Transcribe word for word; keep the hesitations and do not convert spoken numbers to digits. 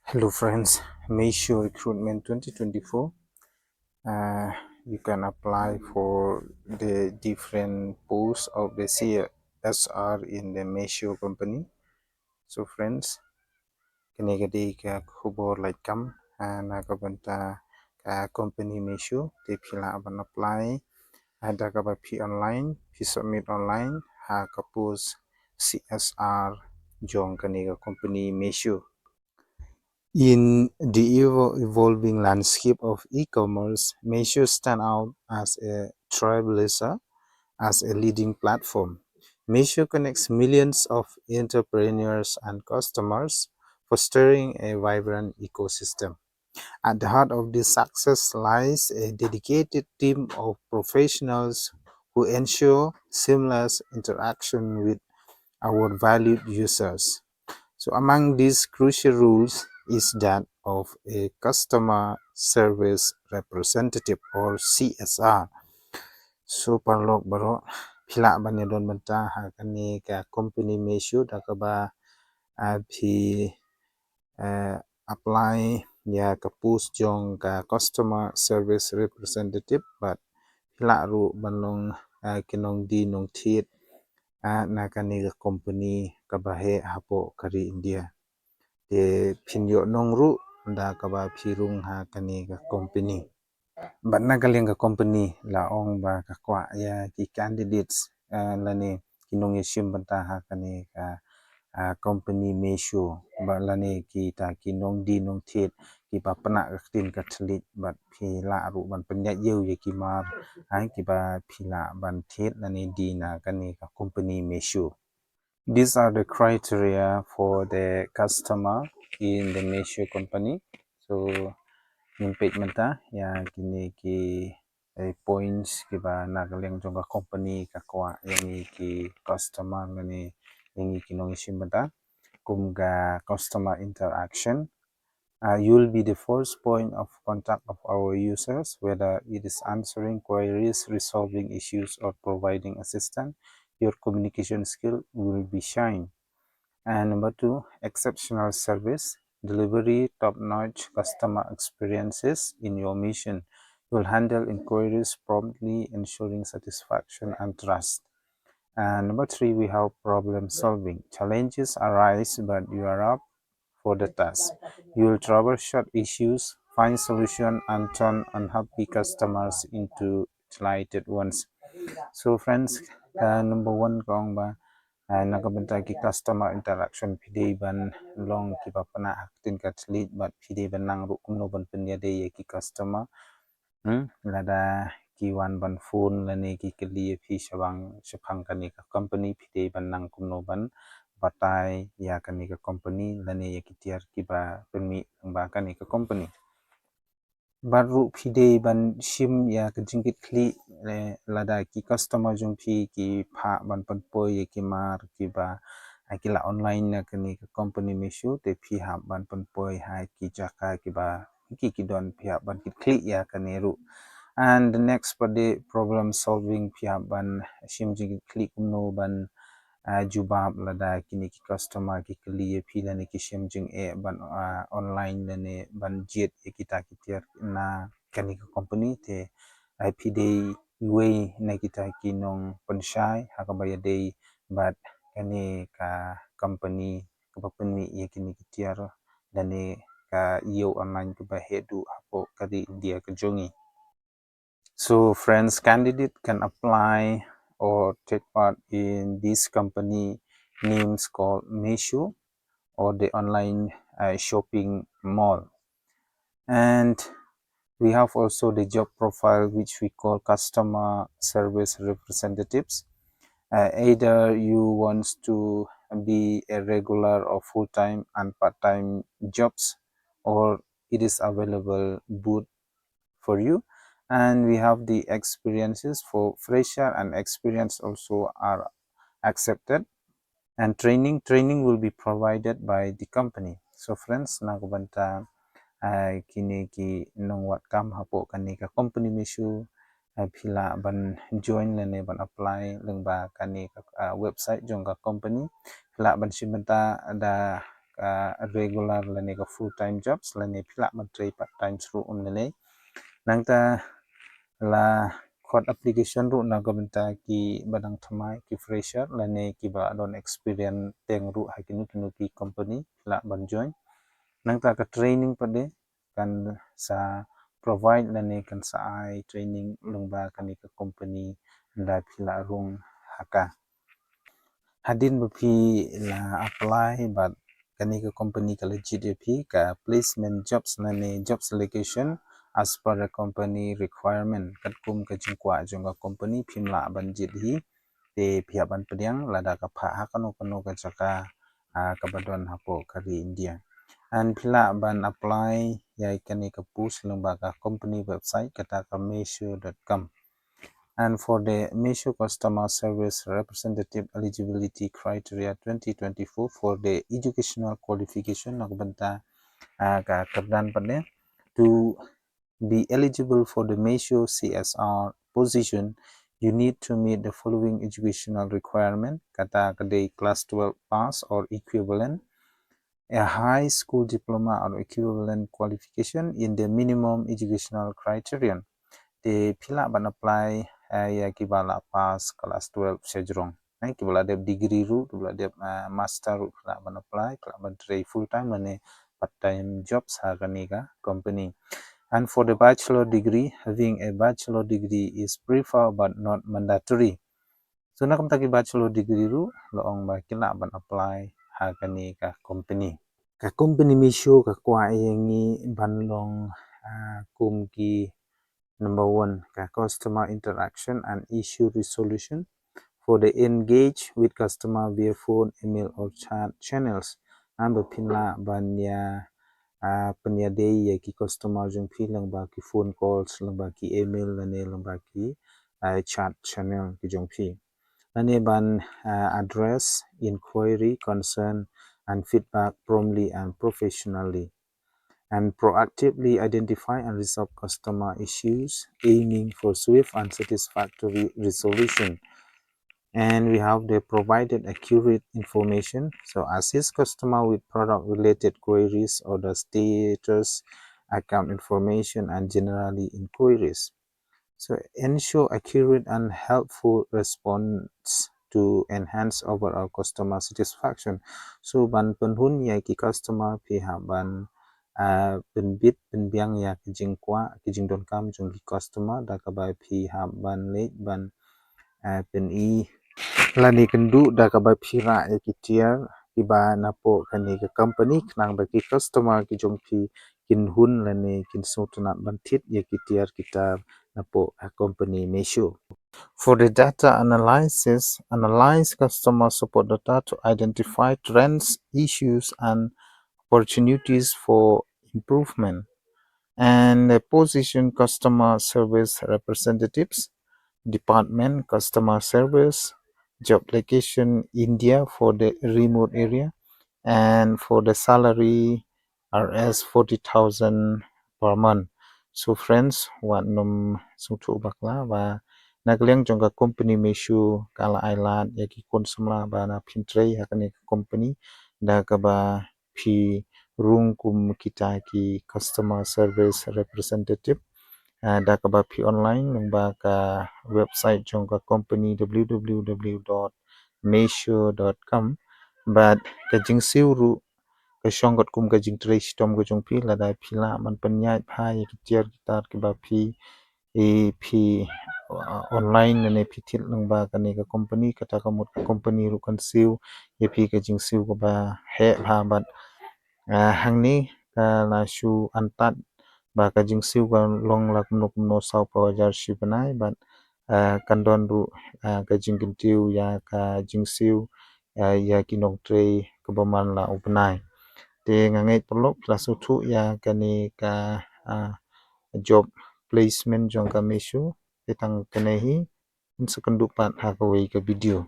Hello friends, Meesho Recruitment twenty twenty-four. Uh, you can apply for the different posts of the C S R in the Meesho company. So friends, kane ka dei ka khubor lait kam, uh, na ka bynta ka company Meesho, te phi lah ban apply, uh, da kaba phi online, phi submit online ha ka post C S R jong kane ka company Meesho. In the evo- evolving landscape of e-commerce, Meesho stand out as a trailblazer, as a leading platform. Meesho connects millions of entrepreneurs and customers, fostering a vibrant ecosystem. At the heart of this success lies a dedicated team of professionals who ensure seamless interaction with our valued users. So among these crucial roles is that of a customer service representative or C S R. So paralok baroh, phi lah ban ïadon bynta ha kane ka company Meesho da kaba, ah, phi, eh, apply ïa ka post jong ka customer service representative, bad phi lah ruh ban long, eh, ki nongdie nongthied, eh, na kane ka company kaba heh hapoh ka ri India. Te phin ïoh nong ruh da kaba phi rung ha kane ka company. Bad na ka liang ka company la ong ba ka kwah ïa ki candidates, eh, lane ki nongïashim bynta ha kane ka, ah, company Meesho, bad lane kita ki nongdie nongthied kiba pynah ka ktien ka thylliej, bad phi lah ruh ban pynïaid ïew ïa ki mar, ha, kiba phi lah ban thied lane die na kane ka company Meesho. These are the criteria for the customer in the Meesho company. So ngin peit mynta ïa kine ki, eh, points kiba na ka liang jong ka company ka kwah ïa ngi ki customer lane ïa ngi ki nongïashim bynta. Kum ka customer interaction. Uh, you'll be the first point of contact of our users, whether it is answering queries, resolving issues, or providing assistance. Your communication skill will be shine. And number two, exceptional service delivery, top-notch customer experiences in your mission. You'll handle inquiries promptly, ensuring satisfaction and trust. And number three, we have problem solving. Challenges arise, but you are up for the task. You will troubleshoot issues, find solution, and turn unhappy customers into delighted ones. So friends, uh, number one ka ong ba, uh, na ka bynta ki customer interaction, phi dei ban long kiba pynah ha ktien ka thylliej, bad phi dei ban nang ruh kumno ban pynïadei ïa ki customer. Hmm, lada ki wan ban phone lane ki kylli ïa phi shaphang, shaphang kane ka company, phi dei ban nang kumno ban batai ïa kane ka company lane ïa ki tiar kiba pynmih lyngba kane ka company. Bad ruh phi dei ban shim ïa ka jingkitkhlieh, eh, lada ki customer jong phi ki phah ban pynpoi ïa ki mar kiba, eh, ki la online na kane ka company Meesho, te phi hap ban pynpoi ha ki jaka kiba ki, ki don, phi hap ban kitkhlieh ïa kane ruh. And the next pat dei problem solving, phi hap ban shim jingkitkhlieh kumno ban, ah, jubab lada kine ki customer ki kylli ïa phi lane ki shem jingeh ban, ah, online lane ban jied ïa kita ki tiar na kane ka company, te, ah, phi dei iwei na kita ki nongpynshai ha kaba ïadei bad kane ka company kaba pynmih ïa kine ki tiar lane ka ïew online kaba heh duh hapoh ka ri India ka jong ngi. So friends, candidate can apply or take part in this company names called Meesho or the online, uh, shopping mall. And we have also the job profile, which we call customer service representatives. Uh, either you want to be a regular or full-time and part-time jobs, or it is available both for you. And we have the experiences for fresher and experience also are accepted. And training, training will be provided by the company. So friends, na ka bynta, ah, kine ki nongwad kam hapoh kane ka company Meesho, ah, phi lah ban join lane ban apply lyngba kane ka, ah, website jong ka company. Phi lah ban shim bynta da ka regular lane ka full time jobs lane phi lah ban trei part time ruh um lane. Nangta la khot application ruh na ka bynta ki ba dang thymmai, ki fresher lane ki ba don experience teng ruh ha kino kino ki company phi lah ban join. Nangta ka training pat de kan sa provide lane kan sa ai training lyngba kane ka company ynda phi lah rung ha ka. Hadien ba phi la apply bad kane ka company ka la jied ïa phi ka placement jobs lane jobs location as per the company requirement, katkum ka jingkwah jong ka company phim lah ban jied hi. Te phi hap ban pdiang lada ka phah ha kano kano ka jaka, ah, kaba don hapoh ka ri India. And phi lah ban apply ïa kane ka post lyngba ka company website kata ka meesho dot com. And for the Meesho Customer Service Representative Eligibility Criteria twenty twenty-four for the educational qualification, na ka bynta, ah, ka kyrdan pat de, to be eligible for the Meesho C S R position, you need to meet the following educational requirement, kata ka dei class twelve pass or equivalent, a high school diploma or equivalent qualification in the minimum educational criterion. Te phi lah ban apply, eh, ïa kiba la pass class twelve shajrong. Eh, kiba la dep degree ruh, kiba la dep, eh, master ruh, phi lah ban apply, phi lah ban trei full time lane part time jobs ha kane ka company. And for the bachelor degree, having a bachelor degree is preferred but not mandatory. So na ka bynta ki bachelor degree ruh la ong ba ki lah ban apply ha kane ka company. Ka company Meesho ka kwah ïa ngi ban long, ah, kum ki number one, ka customer interaction and issue resolution for the engage with customer via phone, email or chat channels. Namar ba phin lah ban ïa, ah, pynïadei ïa ki customer jong phi lyngba ki phone calls, lyngba ki email lane lyngba ki, ah, chat channel ki jong phi. Lane ban, ah, address inquiry, concern and feedback promptly and professionally. And proactively identify and resolve customer issues, aiming for swift and satisfactory resolution. And we have the provided accurate information. So assist customer with product related queries, order status, account information, and generally inquiries. So ensure accurate and helpful response to enhance overall customer satisfaction. So ban pynhun ïa ki customer phi hap ban, ah, pynbit pynbiang ïa ki jingkwah ki jingdonkam jong ki customer da kaba phi hap ban leit ban, ah, pyni lane kynduh da kaba phi rah ïa ki tiar kiba napoh kane ka company khnang ba ki customer ki jong phi kin hun lane kin sngewtynnat ban thied ïa ki tiar ki tar napoh ka company Meesho. For the data analysis, analyze customer support data to identify trends, issues and opportunities for improvement. And the position customer service representatives, department, customer service, job location, India for the remote area, and for the salary, R S forty thousand per month. So friends, wat nym sngewthuh bakla ba na ka liang jong ka company Meesho ka la ai lad ïa ki khun samla ba na phin trei ha kane ka company da kaba phi rung kum kita ki customer service representative, ah, da kaba phi online lyngba ka website jong ka company W W W dot meesho dot com. Bad ka jingsiew ruh ka shong katkum ka jingtrei shitom ka jong phi lada phi lah ban pynïaid bha ïa ki tiar ki tar kiba phi, eh, phi, ah, online lane phi thied lyngba kane ka company, kata ka mut ka company ruh kan siew ïa phi ka jingsiew kaba heh bha. Bad, ah, hangne ka la shu antad ba ka jingsiew ka long la kumno kumno saw phew hajar shi bnai bad, ah, kan don ruh, ah, ka jingkyntiew ïa ka jingsiew, ah, ïa ki nongtrei kaba man la u bnai. Te nga ngeit paralok phi la sngewthuh ïa kane ka, ah, job placement jong ka Meesho. Te tang kane hi, ngin sa kynduh pat ha kawei ka video.